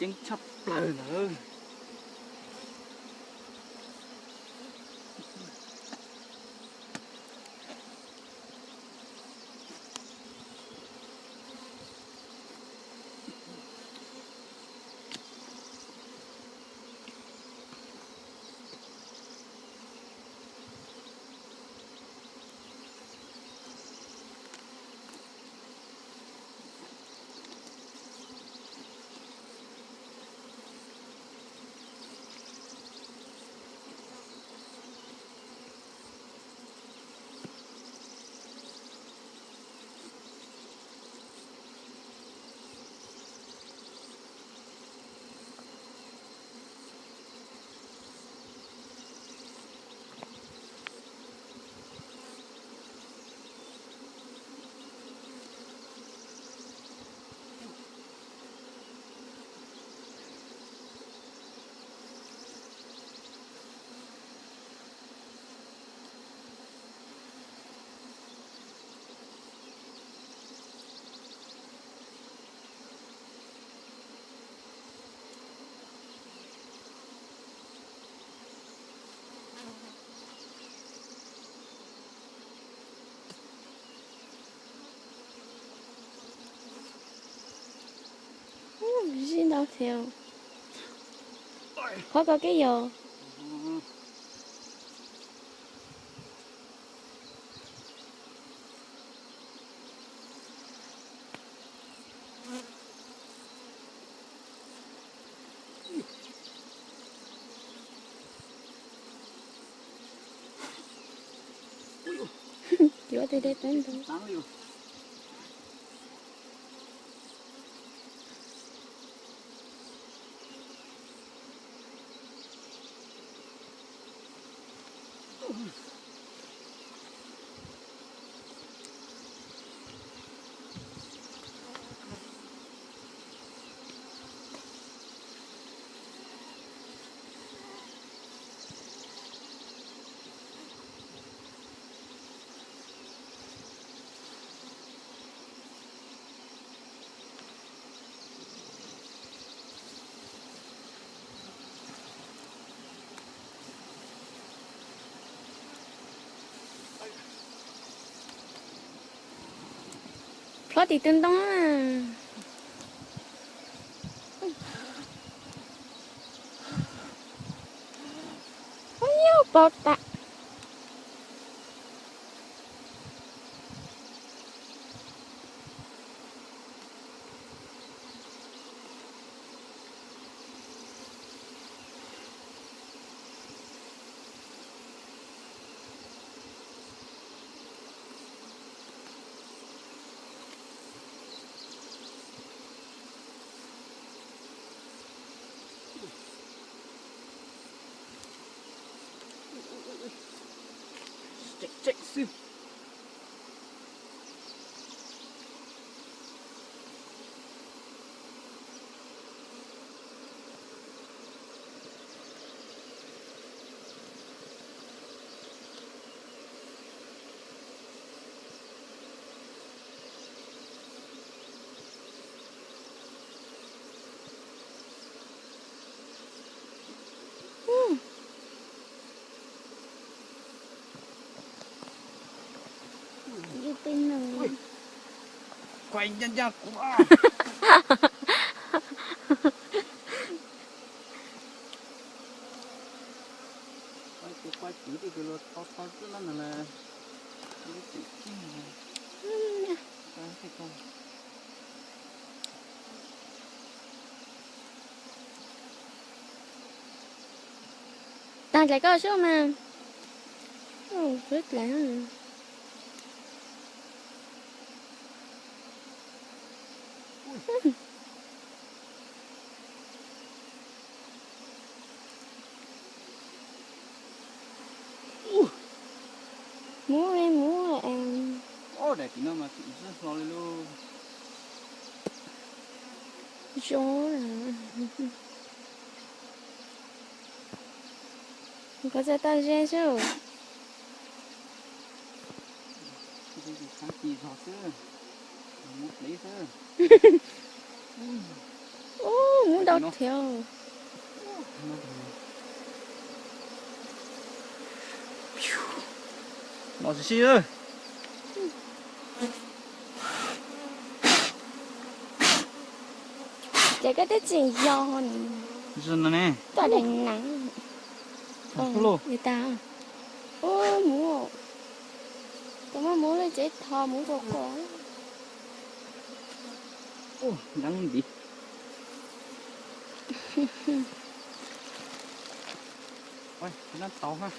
Ceeb tshaj plaws ntawd. Zij ntau thiab. Qhov ko kev yog. Yuav tej dej teb ntoo. Plhob tim tw ntoo na. Ub, pau tas. Yus peb nws. Kuv ncaj ncaj kuv. Kuv kuv kuv tib tug los tau tau xwb na no las. Tag dlaim koj sub mas. Sub dlaim. Muab muab. Daim tim no mas tseem sib hlo li lauj. Zoo. Koj txawj toj ze sub. Ub, Muab ntau thiab. Los sib sib. Ces koj twb tsis yog ne. Tom deev neev. Li tas. Ub, muv. Tus maj muv lub tsev tho muv quas quas. Neev ntiv. Tsis nab tau hab.